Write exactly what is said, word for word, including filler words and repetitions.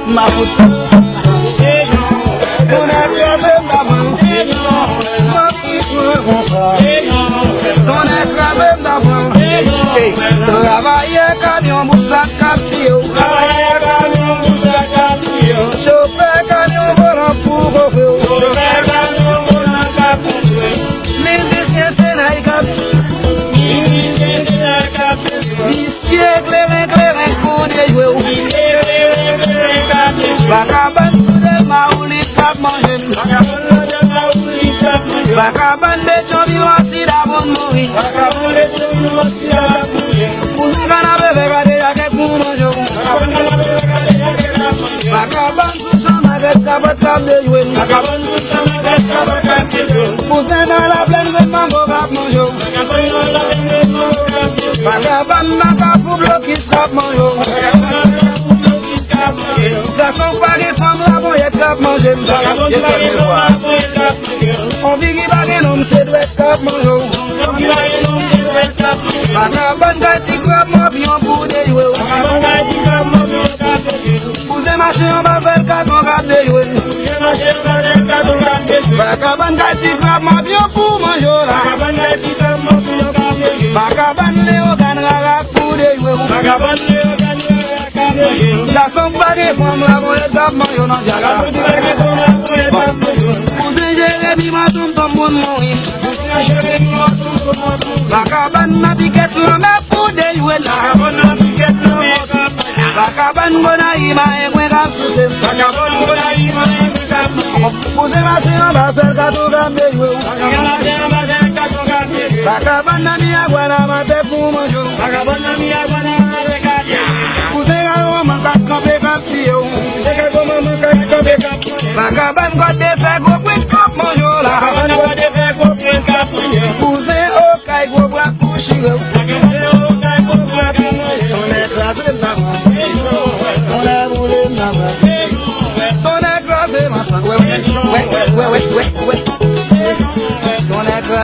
M a fout. Tonnè kraze m ta pran. Manti pran konsa. Tonnè kraze m ta pran. Ey, travayè kamyon bout sak k ap tiye w. Travayè kamyon bout sak k ap tiye w. Chofè kamyon volan pou kofe w. Chofè kamyon volan k ap kofe w. Mizisyen Senay k ap. Mizisyen Senay k ap. Visye kleren kleren pou dejwe w. Visye kleren kleren k ap dejwe w. Vagabon sou Dèlma Woulis k ap manje n. Vagabon sou Dèlma Woulis k ap manje n. Vagabon Petyonvil Wòsida pou n mouri. Vagabon Petyonvil Wòsida pou n mouri. Kouzen kanapevè gade jakèt pou manje w. Kouzen kanapevè gade jakèt pou manje w. Vagabon sou Chanmagès kapòt k ap dejwe n. Vagabon sou Chanmagès kapòt k ap dejwe n. Kouzen nan Laplèn grenn mango k ap manje w. Vagabon nan Kafou blokis k ap manje w. Gason k pa gen fanm laponyèt k ap manje n. On fi ki pa gen nonm se dwèt k ap manje w. Vagabon kay ti krab mòpyon pou dejwe w. Kouzen mache anba sèl katon k ap dejwe n. Vagabon kay ti krab mòpyon pou manje w la. Vagabon Leyogàn rara pou dejwe w. Gason k pa gen fanm laponyèt k ap manje w nan djaka. Kouzen Jeremi Matonm tonm moun mouri. Vagabon nan pikèt lanmè pou dejwe n. Vagabon Gonayiv Mayengwen k ap souse. Kouzen mache anba sèl katon k ap dejwe w. Vagabon nan Miyagwa nan mantè pou manje w. Kouzen Ralwonman k ap kanpe k ap tiye w. Vagabon Gòt Defè gwo pwen k ap manje w la. Kouzen Okay gwo bra pou chire w. Tonnè kraze m ta pran. Tonnè boule m ta pran. Tonnè kraze m ansanm. Wè, wè, wè. Tonnè kraze.